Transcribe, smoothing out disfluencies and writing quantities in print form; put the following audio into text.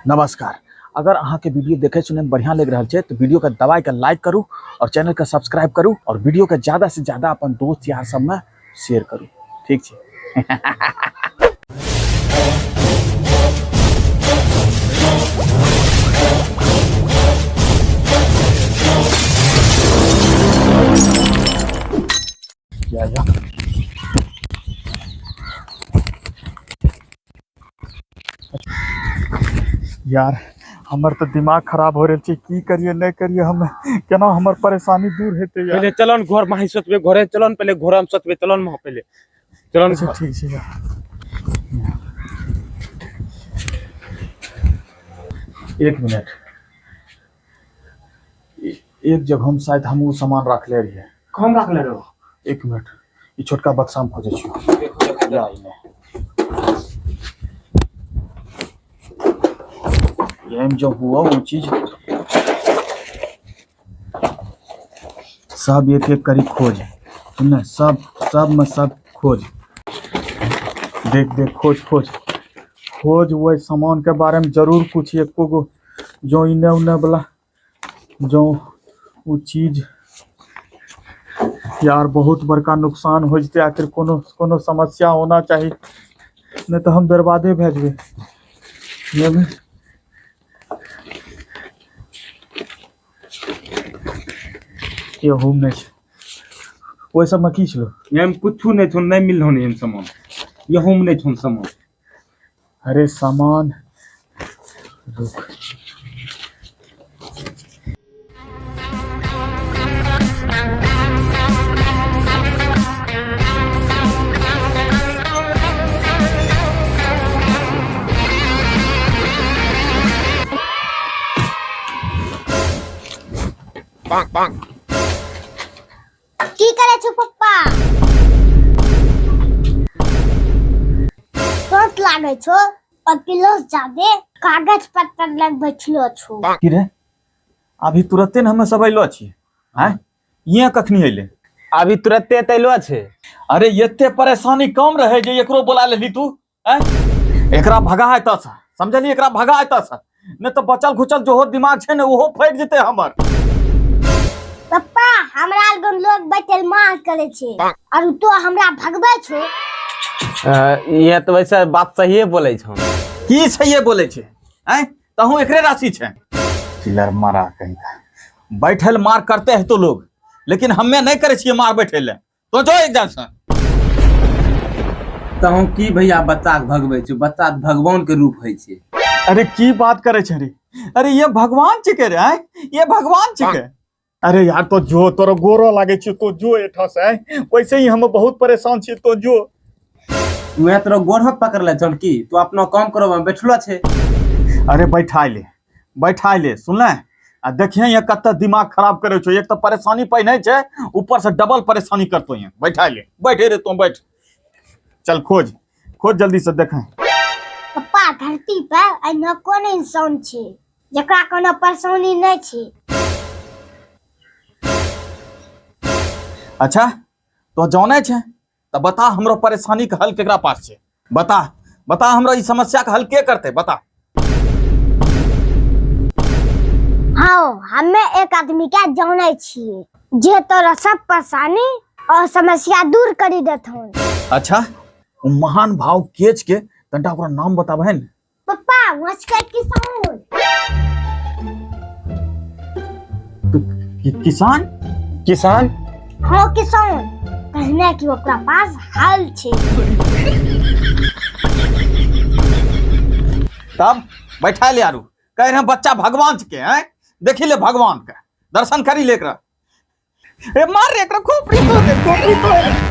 नमस्कार। अगर अहाँ के वीडियो देखे सुने में बढ़िया लग रहा है तो वीडियो के दबाई के लाइक करू और चैनल के सब्सक्राइब करू और वीडियो के ज्यादा से ज्यादा अपन दोस्त यार सब में शेयर करू। ठीक है। या या यार हमर तो दिमाग खराब हो रहल छै, की करिए नहीं करिए, हम केना हमर परेशानी दूर हेतै यार। पहले चलन घर माही सोचबे, घरे चलन, पहले घर हम सोचबे, चलन मह पहले चलन। अच्छा, ठीक छै यार। एक मिनट, एक जगह हम शायद हम वो सामान रखले रहिए। कम रखले रहो? एक मिनट, ई छोटका बक्सा में खोजे छियो। देखो, देखो। या, इने। ये में जो हुआ वो चीज सब एक एक करी खोज, सुनने, सब सब में सब खोज, देख देख, खोज खोज खोज, वही सामान के बारे में जरूर कुछ एको गो जो इने उने वाला जो वो चीज यार बहुत बड़का नुकसान हो जते। आखिर कोनो कोनो समस्या होना चाहिए, नहीं तो हम बर्बादे भए जेबै। ये होम नहीं छै। ओहि सबमे की छलो? एम कुछू नहीं छौ, नहीं मिललो नहीं एम सामान, यहू में नहीं छौ सामान। अरे सामान रुक, की करे छौ पप्पा? तुरंत लागे छौ और किलो से ज्यादे कागज पत्तर लग बैठलो छौ। की रे, अभी तुरंते ने हमे सब अइलो छी, आँय ये कखनी अइले? अभी तुरंते त अइलो छै। अरे एते परेशानी कम रहे जे एकरो बोला लेली तू, आँय? एकरा भगा एतऽ से, समझली? एकरा भगा एतऽ से, नहीं तो बचल खुचल जोहो दिमाग छै ने ओहो फटि जेतै हमर। पप्पा, हमरा लगन लोग बैठल मार करे छै और तो हमरा भगबै छौ। ये तो वैसे बात सहिए बोलै छौ। की सहिए बोलै छै? आँय, तहूँ एकरे राशि छै। चिल्लर मारा कहीं का बैठल मार करते हैं तो लोग, लेकिन हमे नहीं करे छियै मार बैठे ले। तो जो एक से। तहूँ की भैया बच्चा के भगबै छौ? बच्चा तऽ भगवान के रूप होइ छै। अरे की बात करे छै रे? अरे ये भगवान छिके रे, आँय? ये भगवान छिके। अरे यार तो जो तोरा गोरो लागे छै, तो जो एठा से, आँय? वैसे ही हम बहुत परेशान छी, तो जो। उहे तोरा गोर हाथ पकड़ले छौ की? तू अपना काम करब, हम बैठलो छै। अरे बैठाय ले, बैठाय ले, सुनले? आ देखिए ये कत्ता दिमाग खराब करे छौ। एक तो परेशानी पहिने छै, ऊपर से डबल परेशानी करतो। ये बैठाय ले, बैठे रे तू बैठ। चल खोज खोज जल्दी से देखें। पप्पा, धरती पर एहनो कोन इंसान छै जकरा कोनो परेशानी नहीं छै? अच्छा तो जानै छै तो बता, हमरो परेशानी के हल केकरा पास छै? बता बता, हमरो ई समस्या के हल के करते, बता। हाँ, हमे एक आदमी के जानै छियै जे तोरा सब परेशानी और समस्या दूर करी देथुन। अच्छा, उ महान भाव केच के तंटा ओकरा नाम बताबे ने। पप्पा, वंशकर किसान। किसान? किसान? हाँ किसान, कहने की ओकरा पास हल छै। तब बैठा ले आरू कह रहे हैं बच्चा भगवान के हैं, देखी ले भगवान के दर्शन करी ले एकरा। ए मार रे एकरा, खोपड़ी तोड़ दे, खोपड़ी तोड़।